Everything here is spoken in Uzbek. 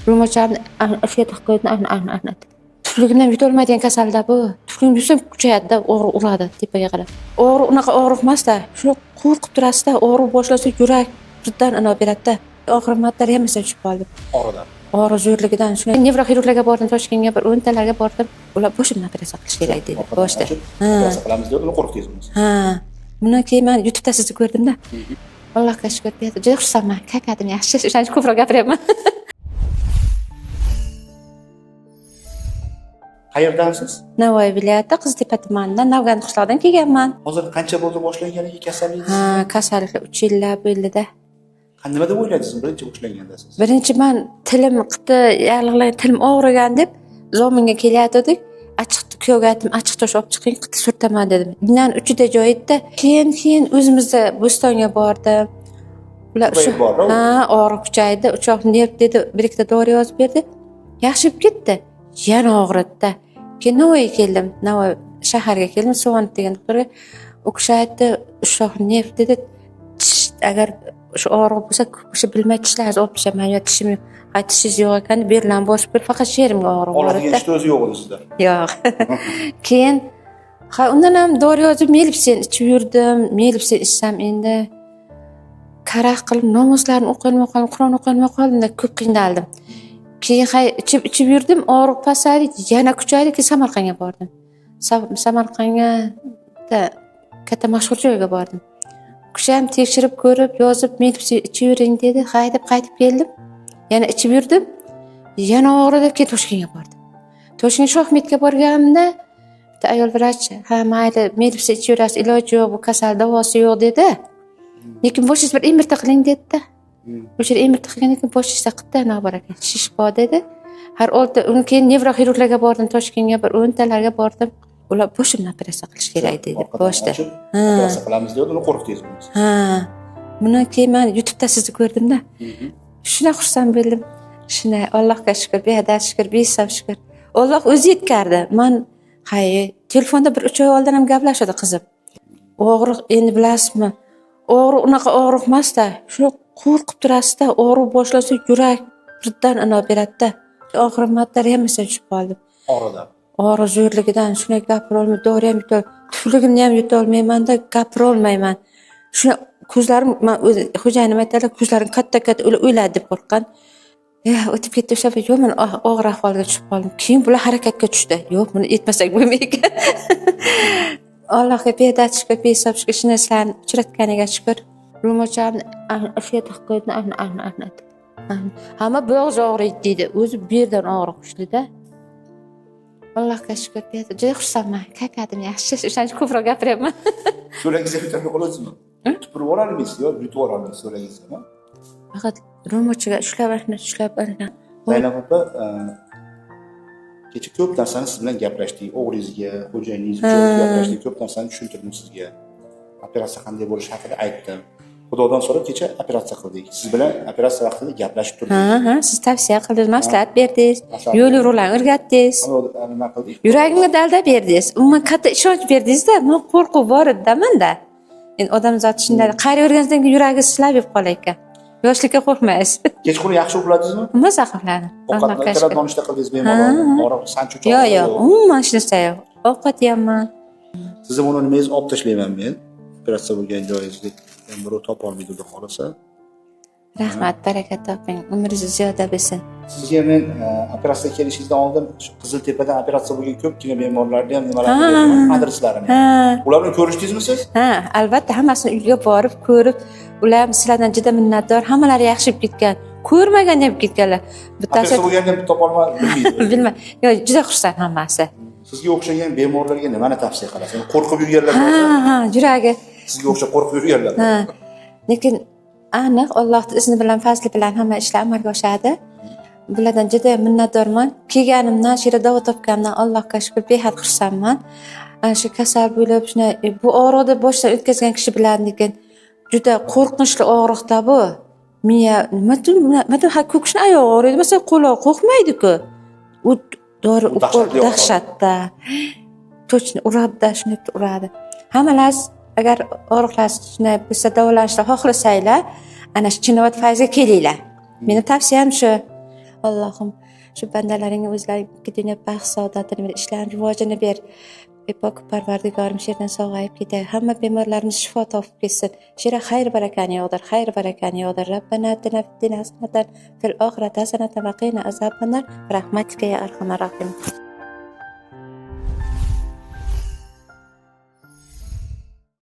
Ro'molchamni shu yerga qo'ydim. Tufligimdan yutolmaydigan kasalda bu. Tufligim yutsam kuchayadida, og'riq uradi tepaga qarab. Og'riq unaqa og'riq emasda, shuni qo'rqib turasizda, og'riq boshlasa yurak birdan anavi beradida. Oxiri marta reanimatsiyaga tushib qoldim. Og'ridan. Og'riq zo'rligidan shunday nevroxirurglarga bordim, Toshkentga bir 10 talarga bordim. Ular boshimdan operatsiya qilish kerak dedi. Boshda. Ha. Operatsiya qilamiz dedi, uni qo'rqdingizmi? Ha. Bundan keyin man YouTube'da sizni ko'rdimda. Allohga shukur, juda xursandman. Kayfiyatim yaxshi. O'shaning uchun ko'proq gapiryapman. Qayerdansiz? Navoiy viloyati, Qiziltepa tumanidan, Navgan qishlog'idan kelganman. Hozir qancha bo'ldi boshlanganiga kasalligingiz? Ha, kasallik 3 yillab bo'ldida. Nima deb o'yladingiz birinchi boshlanganda siz? Birinchi man tilim qiti yallig'langan, tilim og'rigan deb zominga kelayotgandik. Achchiq kuyovga aytdim, achchiq tosh olib chiqing, qiti surtaman dedim. Ignani uchida joyi edi. Keyin o'zimizda Bo'stonga bordim. Ular Ko'payib shu bordi, ha, og'riq kuchaydi, uchoq nerv dedi, bir ikkita dori yozib berdi. Yaxshi bo'lib ketdi. Yana og'ritdi. Keyin Navoiyga keldim. Navoiy shaharga keldim, Suvonov degan doktorga. U kishi aytdi, ushoq nerv dedi. Tish agar shu og'riq bo'lsa, o'sha bilmay tishlaringizni olib tashlaman yo tishim yo'q. Ha, tishingiz yo'q ekan, berlan bosib ber, faqat shu yerimga og'riq bor Oladigan edi. ishni o'zi yo'q edi sizda. Yo'q. Keyin ha, undan ham dori yozib Melipsen ichib yurdim. Melipsen ichsam endi karaxt qilib namozlarni o'qolmay qoldim, Qur'on o'qolmay qoldimda, ko'p qiynaldim. Keyin hay ichib ichib yurdim, og'riq pasaydi, yana kuchaydi, keyin Samarqandga bordim. Samarqandga bitta katta mashhur joyga bordim. U kishi ham tekshirib ko'rib, yozib, Melipsen ichavering dedi. Hay deb qaytib keldim. Yana ichib yurdim. Yana og'ridi, keyin Toshkentga bordim. Toshkent Shohmedga borganimda bitta ayol vrach, ha mayli, Melipsen ichaverasiz, iloji yo'q, bu kasal davosi yo'q dedi. Lekin boshingiz bir MRT qiling dedi-da. O'sha yerda MRT qilgandan keyin boshingizda qitta anavi bor ekan, shish bor dedi. Har 6 uni keyin nevroxirurglarga bordim, Toshkentga bir 10 talarga bordim. Ular boshimdan operatsiya qilish kerak dedi. Orqadan Boshda. ochib, Ha. operatsiya qilamiz dedi, uni qo'rqdingizmi? Ha. Bundan keyin man YouTube'da sizni ko'rdimda. Shunday xursand bo'ldim. Shunday Allohga shukur, beadad shukur, behisob shukur. Alloh o'zi yetkardi. Man hay telefonda bir 3 oy oldin ham gaplashdi qizim. Og'riq endi bilasizmi? Og'riq unaqa og'riq emasda, shuni qo'rqib turasizda, og'riq boshlasa yurak birdan anavi beradida. Oxiri marta reanimatsiyaga tushib qoldim. Og'ridan. Og'riq zo'rligidan shunday gapirolmay, dori ham yutol, tufligimni ham yutolmaymanda, gapirolmayman. Shuni ko'zlarim, man o'zi xo'jayinim aytadilar, ko'zlarim katta katta o'ladi deb qo'rqqan. O'tib ketdi o'sha yo'q, man og'ir ahvolga tushib qoldim. Keyin bular harakatga tushdi. Yo'q, buni etmasak bo'lmaydi ekan. Allohga beadad shukur, behisob shukur, shuni sizlarni uchratganiga shukur. Ro'molchamni shu yerga qo'ydim. Hamma bo'g'iz og'riydi deydi. O'zi bu yerdan og'riq kuchlida. Allohga shukur, juda xursandman. Kayfiyatim yaxshi. O'shaning uchun ko'proq gapiryapman. So'lagingizga yutolmay qolasizmi? Tupurib yuborolmaysiz yo yutib yuborolmaysiz so'lagingizga. Faqat ro'molchaga ushlab, ushlab, Zaynab opa, kecha ko'p narsani siz bilan gaplashdik. O'g'lingizga, xo'jayiningiz uchun gaplashdik, ko'p narsani tushuntirdim sizga. Operatsiya qanday bo'lishi haqida aytdim. Xudodan so'rab kecha operatsiya qildik. Siz bilan operatsiya vaqtida gaplashib turdik. Ha, siz tavsiya qildingiz, maslahat berdingiz, Maslahat yo'l berdim. yo'riqlarni o'rgatdingiz. Hamma nima qildik? Yuragimga dalda berdingiz. Umuman katta ishonch berdingizda, men qo'rquv bor edi-da menda. Endi odamzod shunday qariyavergandan keyin yuragi silab yeb qolar ekan. Yoshlikka qo'rqmaysiz. Kechqurun yaxshi uxladingizmi? Maza qiladi. Ovqatni Allohga ertalab shukur. nonushta qildingiz bemalol. Og'riq, sanchuv Yo'q, yo'q, umuman hech narsa yo'q. Ovqat yeyapman. Sizni buni nimangizni olib tashlayman men. Operatsiya bo'lgan joyingizni birov topolmaydi, xudo xohlasa. Rahmat, baraka toping. Umringiz ziyoda bo'lsin. Sizga men operatsiya kelishingizdan oldin shu Qiziltepadan operatsiya bo'lgan ko'pgina bemorlarni ham nimalarini berdim, adreslarini. Ular bilan ko'rishdingizmi siz? Ha, albatta hammasini uyga borib ko'rib, ular ham sizlardan juda minnatdor. Hammalari yaxshi bo'lib ketgan. Ko'rmagan ham ketganlar. Bittasi Operatsiya bo'lganini ham topolma bilmaydi. bilmay. Yo'q, juda xursand hammasi. Sizga o'xshagan bemorlarga nimani tavsiya qilasiz? Endi qo'rqib yurganlar Ha, bor. ha, yuragi. Sizga o'xshab qo'rqib yurganlar bor. Ha. Lekin aniq Allohning izni bilan, fazli bilan hamma ishlar amalga oshadi. Bulardan juda minnatdorman. Kelganimdan, shu yerda davo topganimdan Allohga shukur, behad xursandman. Ana shu kasal bo'lib, shunday bu og'riqni boshdan o'tkazgan kishi biladi, lekin juda qo'rqinchli og'riqda bu. Miya nima ha ko'kishni oyog'i og'riydi, masalan, qo'li qo'rqmaydi-ku. U dori U ukol dahshatli og'riq. dahshatda. Точно uradi, shunday uradi. Hammalar agar og'riqlar shunday bo'lsa, davolanishni xohlasanglar, ana shu Chinobod Fayzga kelinglar. Meni tavsiyam shu. Allohim, shu bandalaringga o'zlaring ikki dunyo baxt saodatini ber, ishlarini rivojini ber. Ey pok Parvardigorim, shu yerdan sog'ayib ketay. Hamma bemorlarimiz shifo topib ketsin. Shu yerga xayr barakani yog'dir, xayr barakani yog'dir. Rabbana atina fid dunya hasanatan fil oxirati hasanatan va qina azabannar. Rahmatika ya arhamar rohimin.